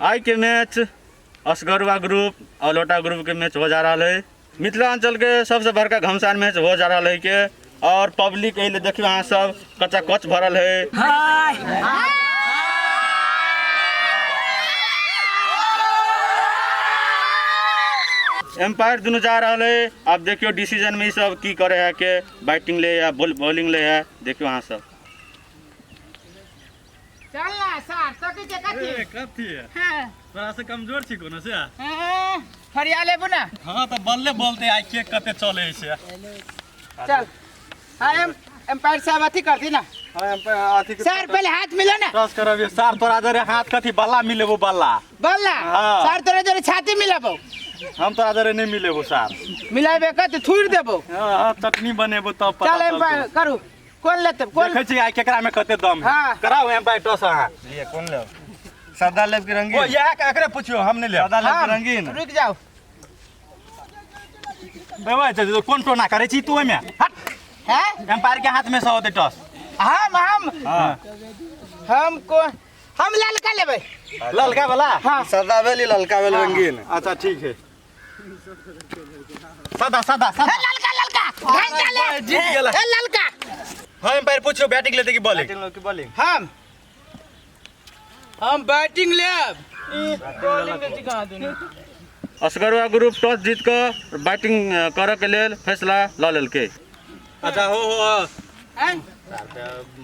आइ के match असगरुआ group और लोटा ग्रुप के मैच हो जा रहा है। मिथिलांचल के सबसे बड़का घमसान मैच हो जा रहा है के और पब्लिक एहिले देखियो अहाँ सब कच्चा कच भरल है। एम्पायर दुनू जा रहा है। अब देखियो डिसीजन में ई सब की करे है के बैटिंग ले या बॉलिंग ले है। देखियो अहाँ सब। चल ना सर सकी के कथी ए, कथी है? हां तोरा से कमजोर छी कोनो से? हां फरिया लेबू ना। हां त बल्ले बोलते आइ के कते चले छै। चल हां एम एम्पायर साहब अथी कर दी ना। हां एम्पायर अथी के सर पहले हाथ मिलो ना। टॉस करबियो सर तोरा जरे हाथ कथी बल्ला मिलेबो बल्ला। बल्ला हाँ। सर तोरा जरे छाती मिलाबो। हम तोरा जरे नहीं मिलेबो सर। मिलाबे कत थुर देबो। हां हां चटनी बनेबो तब पता चल एम्पायर करू कोन लेते कोन देखै छी आइ केकरा में कते दम है। हाँ। कराओ एम्पायर टॉस अहाँ। लिए कोन लेब सादा लेब कि रंगीन? ओ इएह के एकरे पुछियो हम नहीं लेब। सादा लेब कि हाँ, रंगीन? रुक जाओ। देबै छै तो कोन टोना करै छी तू ओहिमे? हट। हैं? एम्पायर के हाथ में से होतै टॉस। हम हम हां हम को हम ललका लेबै। ललका वाला? हाँ। सादा भेल ई ललका भेल रंगीन। अच्छा ठीक है। सादा सादा सादा। हे ललका ललका घंटा ले जीत गेला। हे ललका। हाँ एम्पायर पूछियो बैटिंग लेते कि बॉलिंग? बैटिंग कि बॉलिंग? हम बैटिंग लेब। बॉलिंग के चिका दुनु। असगरुआ ग्रुप टॉस जीत कऽ बैटिंग करऽ के लेल फैसला लऽ लेलकै। अच्छा हो हो हैं?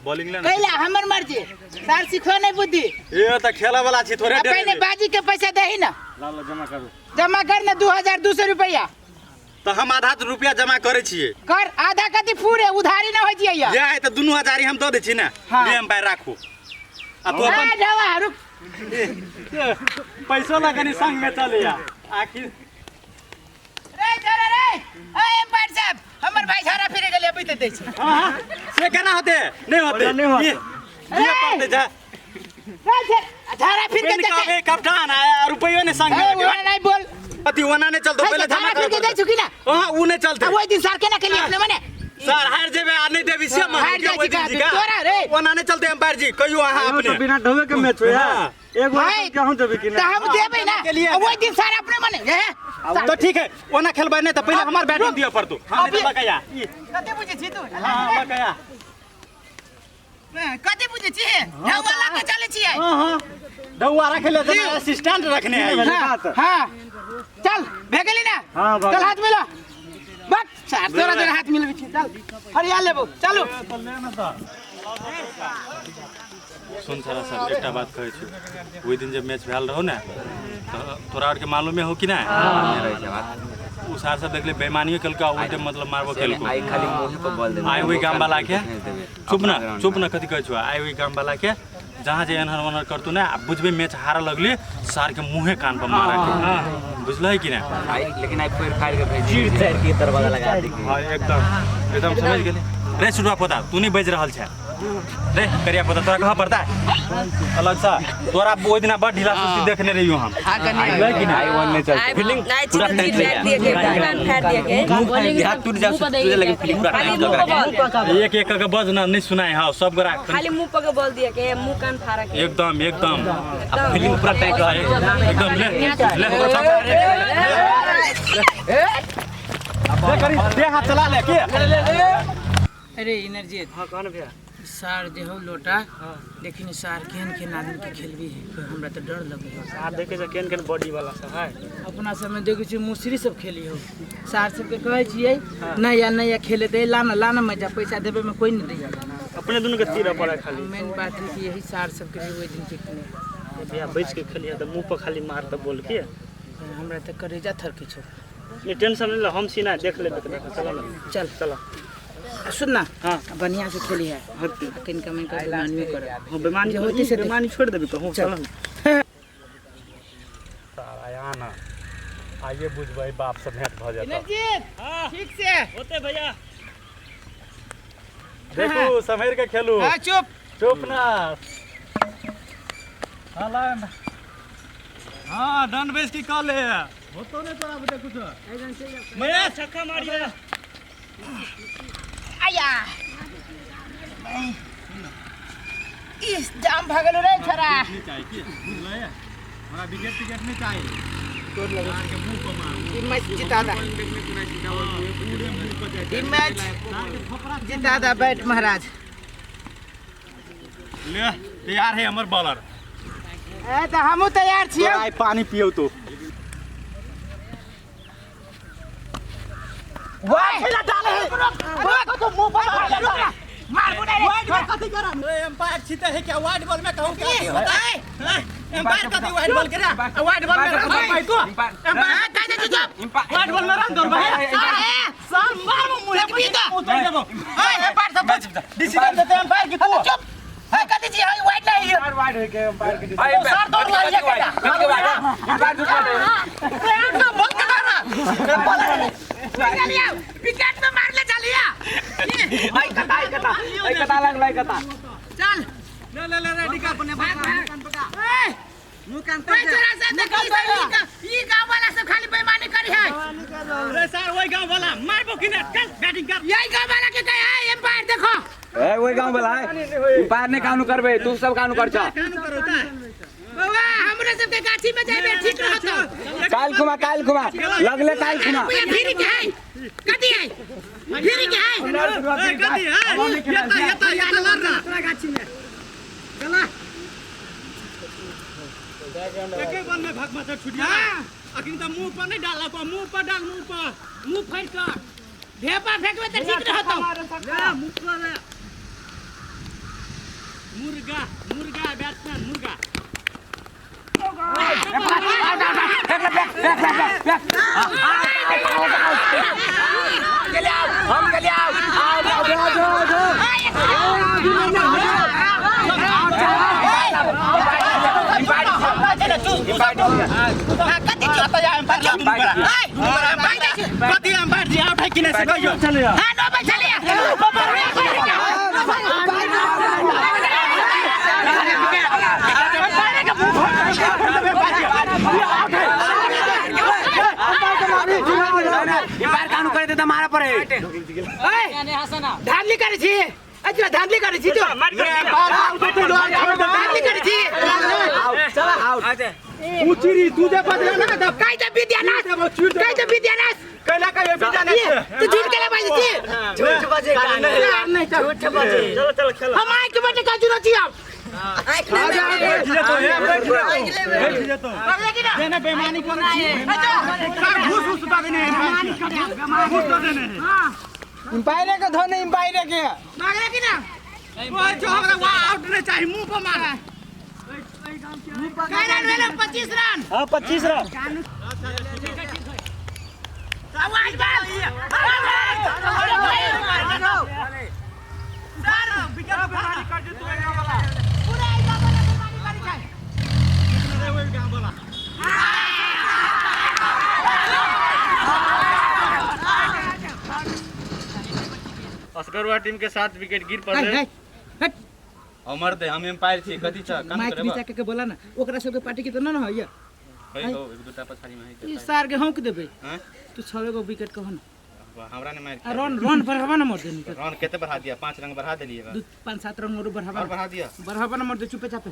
बॉलिंग ले ना। कैला हमर मर्जी सर सिखो नहीं बुद्धि। ये त खेला वाला छी थोड़े आ पहले बाजी के पैसा दही ना। ला ला जमा करू। जमा कर ना 2200 रुपया। तो हम आधा रुपया जमा करे छिए। कर आधा कथी पूरे उधारी ना हो जिया। ये है त दुनू हजारी हम the they छी ना। हाँ। ले एम्पायर राखू। आ तू अपन ए ढवा रुक। पैसो ला कनी संग में चले आ आखिर। रे छोरा रे ए एम्पायर साहब हमर भाई झारा फिरे गेले अभी ते दै छै। हां हां से केना होते? नहीं होते। नहीं होते। ये पड़ते जा। रे झारा फिर के पेन देते। का कप्तान आया रुपयो ने संग ए में लगे। ओना नहीं बोल। अति ओना नहीं चलतो पहले झारा जमा फिर के कर। दै छु कि ना? हां उ नहीं चलते। आ ओइ दिन सर केना केलिए अपने मने? सर हार जेबे आ नहीं देबी से मन हार के जाइ ओइ छी दिन का जीका। तोरा रे। ओना नहीं चलते एम्पायर जी कहियो अहाँ अपने। बिना ढोवे के मैच होया। एगो भाई, कहूं देबे कि त हम देबै ना। के लिए आ ओइ दिन सर अपने मने हे तो ठीक है ओना खेलबै नहीं त पहले हमार बैटिंग दियो पड़तो। हम नहीं त बकैया। कते बुझै छी तू? हां बकैया। कते बुझै छी? ढौआ लऽ के चलै छियै। हां हां ढौआ रखे ले जना असिस्टेंट रखने है। हाँ, हाँ चल भे गेली ना। हाँ, भऽ चल हाथ मिला बस सर तोरा तोरा हाथ मिलबै छी। चल हरिया लेबो चलू। सुन सारा सर एकटा बात कहै छी ओहि दिन जब मैच भेल रहो ने तऽ तोरा आरके मालूमे हो कि नहि? उ सार सब देखले बेईमानियो केलको आ उल्टे मतलब मारबो केलको। आई खाली मुँहे पर बॉल देबै। आइ ओहि गाम वाला के चुप ना चुप ना कथी कहै छौ। आइ ओहि गाम वाला के जहाँ जे एनहर ओनहर करतू ने आ बुझबे मैच हारऽ लगली सार के मुँहे कान पर मारऽ के बुझलही कि नहि? आई लेकिन आई फोड़ फाड़ के भेज चीर चार के दरवाजा लगा दी। हाँ एकदम एकदम समझ गेली रे सुटवा पोता तू नहीं बाजि रहल छै रे करिया पोता तोरा कहऽ पड़ता अलग सा तोरा ओहि दिना बड़ ढीला सुस्ती देखने रहियो हम। आई कि आई वन नहीं चलते फीलिंग नहीं पूरा चीर टाइट चीर दिए के कान फाड़ दिए के हाथ टूट जा टूट लेकिन फीलिंग पूरा खाली टाइट मुंह लगा पर बॉल एक एक के बज ना नहीं सुनाए हाँ सब गोरा खाली मुंह पर के बॉल दिए के मुंह कान फाड़ के एकदम एकदम फीलिंग पूरा टाइट रहा एकदम ले ले ले करी दे हाथ चला ले के अरे इनरजीत हाँ कौन भैया सार जे हो लोटा देखिन सार केहन केहन आदमी के खेलबी है हमरा तो डर लगे है। सार देखे से केहन केहन बॉडी वाला सब है। अपना सब में देखै छियै मुसरी सब खेली हो सार सबके कहै छियै नहीं या नहीं या खेले दे लाना लाना मजा पैसा देबे में कोई नहीं दैया। अपने दुनू के तीर पड़े खाली। मेन बात है कि यही सार सबके भी ओहि दिन ठीक नहीं भैया बच के खेलिए तो मुंह पर खाली मार त बोल के हमरा तो करेजा थरकी छौ। नहीं टेंशन नहीं ले हम सीना देख लेबे त चलो ना चल चलो सुन ना। हाँ। बढ़िया से खेली है किनका में बेईमानी कर। हाँ बेईमानी जे होती से बेईमानी छोड़ देबे कहूं चलो सारा यहाँ ना आइए बुझबै बाप से भेंट भऽ जेतौ। इनरजीत ठीक से होते भैया देखू सम्हरि के खेलू। हाँ चुप चुप ना हाँ ला हाँ दंड बेच की कह ले होतो नहीं तोरा बुझे कुछ मैं छक्का मारिया आया इस जाम भागल रे छोरा। नहीं चाहिए की बुझलै हमरा विकेट टिकेट नहीं चाहिए। ई मैच जिता दा, ई मैच जिता दा बैट महाराज। ले तैयार है हमर बॉलर। ए तऽ हमहूँ तैयार छियै। आइ पानी पियौ तो। मार बुना रे। एम्पायर छीते है क्या वाइड बॉल में कहूं क्या होता है? एम्पायर कथी वाइड बॉल के रे? वाइड बॉल में रन दौड़ भाई तू। एम्पायर कह दे चुप। वाइड बॉल में रन दौड़ भाई। साल मार मुंह पे उतर देबो। ए एम्पायर सब डिसीजन देते एम्पायर की तू। चुप। है कथी छी है वाइड नहीं है। वाइड होय के एम्पायर के सर दौड़ रही है केटा। एम्पायर झूठ बाटे। बंद कर ना। चलिए विकेट में मार ले चलिए। आई कता आई कता आई कता लागल आई कता। चल ले ले ले रेडी कर अपने भाग भाग। ए मुंह कान पर चोरा से देखी ई गांव वाला सब खाली बेईमानी करी है। रे सर वही गांव वाला मारबो कि ना? चल बैटिंग कर। यही गांव वाला के कहे है एम्पायर देखो। ए ओइ गांव वाला है एम्पायर ने कानू करबे तू सब कानू कर छ। कानू करो ता। बाबा हमरा सब के गाछी में जाबे ठीक रहत। काल खुमा काल खुमा लगले काल खुमा। ये फिर के है कथी है फिर के है ए कथी है? येता येता येता लड़ रहा तोरा गाछी में चला। एके बॉल में भाग मार छुटिया। अखिन त मुंह पर नहीं डाल, मुंह पर डाल, मुंह पर मुंह फाड़ कर ढेपा फेंकबे त ठीक रहत। ले मुंह पर ले। मुर्गा मुर्गा बैट्समैन मुर्गा। हम चले आओ आओ आओ कथी एम्पायर जी आउट है कि नहीं से कहियो। हां नो भाई चलिए। एम्पायर कानू करे त मारा पड़े। धांधली करे छी अच्छा धांधली करे छी तो धांधली करे छी। चल आउट ऊंचीरी तू दे बदले ना काई त विद्यानाश काई त विद्यानाश कैला का विद्यानाश तू झूठ केला बाजे छी। झूठ बजे नहीं झूठ बजे। चलो चलो खेलो। हम आंख बटे काजू रची आप आंख ले पगले की ना देने बेईमानी करे छी। सर घूस घूस दे देने घूस दे देने। एम्पायर के धन एम्पायर के पगले की ना वो जो हमरा वो आउट नहीं चाहिए मुंह पर मार। कै रन भेलै? 25 रन। हां 25 रन। आवाज बॉल। सर विकेट बेईमानी कर दे तू गांव वाला। पूरा ई गांव वाला बेईमानी करी छै। रे वही गांव वाला। असगरुआ टीम के 7 विकेट गिर पड़ले। हट हमर दे हम एम्पायर छी कथी छ काम माइक करबा। नीचा के बोला ना ओकरा सबके पार्टी के त न न होइया। है हो एक दूटा पछाड़ी में है। ई सार के हौंक देबै। हां तू 6 गो विकेट कहो ना। हमरा ने मार आ रन रन बढ़ावा ना मोर देनी। रन केते बढ़ा दिया? 5 रन बढ़ा देलिए। 2 5 7 रन और बढ़ावा और बढ़ा दिया। बढ़ावा ना मोर दे चुपे चापे।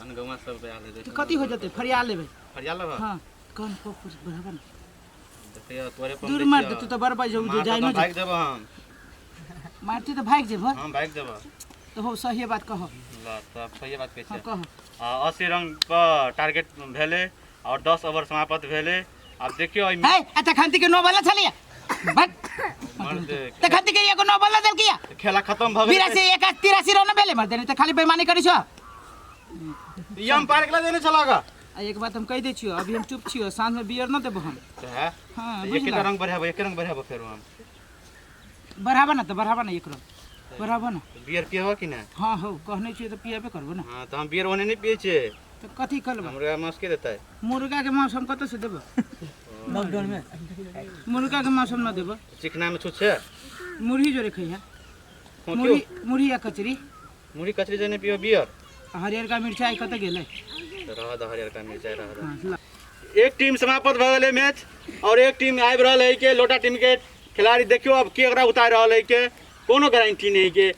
अनगवा सब पे आले दे। तो कथी हो जते फरिया लेबै। फरिया लेबै। हां कौन को बढ़ावा ना देखियो तोरे पर दूर मार दे तू तो बड़ भाई जो जाय न भाग देब हम। मारती तो भाग जेब। हम भाग देब तो हो सही बात कहो। ल तब सही बात कहै हां छै। कहो। 80 रन पर टारगेट भेले और 10 ओवर समाप्त भेले। अब देखियो एहि है अच्छा खंती के 9 बॉल छलिया बट त खंती के एगो 9 बॉल देलकिया खेला खत्म भ गेल। 82 81 83 रन भेले मर देने त खाली बेईमानी करै छो। ई एम्पायर के देने छलागा। आ एक बात हम कह दै छियो अभी हम चुप छियो साँझ में बियर न देबो हम। त है हां एक बुझला रंग बढ़ाबो एक रंग बढ़ाबो फेर हम बढ़ाबा ना त बढ़ाबा ना एक रंग बढ़ाबा ना। बियर पियबो कि ना? हां हो कहने छियो त पियबे करबो ना। हां त हम बियर ओने नहीं पिए छियै। त कथी करबो? मुर्गा मांस के देतै? मुर्गा के मांस हम कतौ से देबो? लॉकडाउन में मुर्गा के मांस हम न देबो। चिकना में छुछ छै? मुरही जोरे खइहा। मुरही मुरही आ कचरी। मुरही कचरी जने पियो बियर। हरियरका मिरचाई कतऽ गेलै? रह द हरियरका मिरचाई रह द। एक टीम समाप्त भऽ गेलै मैच और एक टीम आबि रहल है के लोटा टीम के खिलाड़ी देखियो अब के एकरा उतारि रहल है के कोनो गारंटी नहीं के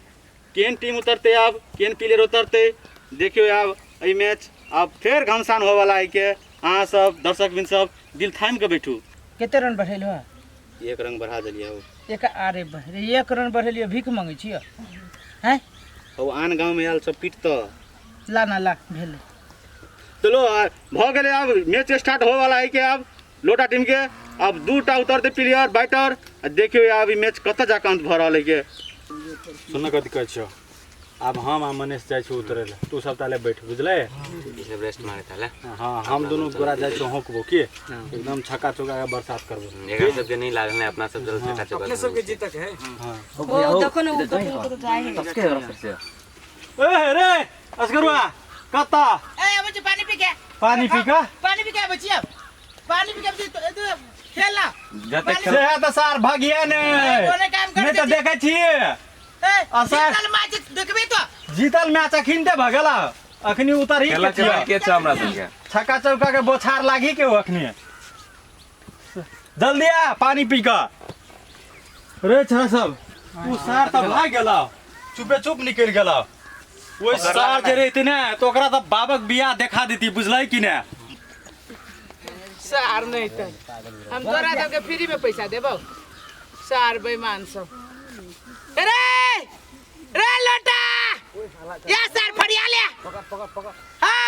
केहन टीम उतरते, अब केहन प्लेयर उतरते। देखियो अब एहि मैच अब फेर घमसान होवला है के। अहाँ सब दर्शक बिन सब दिल थामि के बैठू। कते रन बढ़ेलहो? एक रंग बढ़ा देलियै हौ। एक अरे रे, एक रन बढ़ेलियो, भीख मंगै छियो हैं? हौ आन गाँवमे आयल सब पीट तऽ। ला ना ला भेलै। चलो भऽ गेलै, आब मैच स्टार्ट होवला है के। आब लोटा टीम के आब दूटा उतरतै प्लेयर बैटर, आ देखियौ आब ई मैच कतऽ जाकऽ अंत भऽ रहल है के। सुन कथी कहै छियौ, आब हम आ मनीष जाइ छी उतरै लए, तू सब ताले बैठ, बुझलै? ई सब रेस्ट मारे ताले। हाँ, हम दुनू गोरा जाइ छियौ होकबो की एकदम छक्का चौका के बरसात करबो। एकरा सबके नहीं लागल है, अपना सब चल छक्का चौका। अपने सबके जीतक है। ओ देखो ना, उ देखो तो आए है। सबके तरफ से। ए रे असगरुआ कत्ता? ए अबै छी पानी पी के। पानी पी के? पानी पी के अबै छी, अब पानी पी के अबै छी, तो खेल ना। जते से है तऽ सार भागिया ने। कोने काम कर नहि तऽ देखै छियै। ए असार- जीतल मैच देखबी तो। जीतल मैच अखिनते भऽ गेल, अखनी उतरही के खेलक के छियै। बाकी छै हमरा सबके। छक्का चौका के बोछार लागी के हो अखनी। जल्दी आ पानी पी कऽ। रे छड़ा सब, उ सार तऽ भाग गेला, चुपे चुप निकलि गेला। ओहि सार जे रहितै ने तऽ ओकरा तऽ बाबक बियाह देखा देती, बुझलै कि ने? सार नहीं तो हम तोरा सबके फ्री में पैसा देबौ, सार बेईमान सब। रे रे लोटा या सार फरिया ले। हाँ।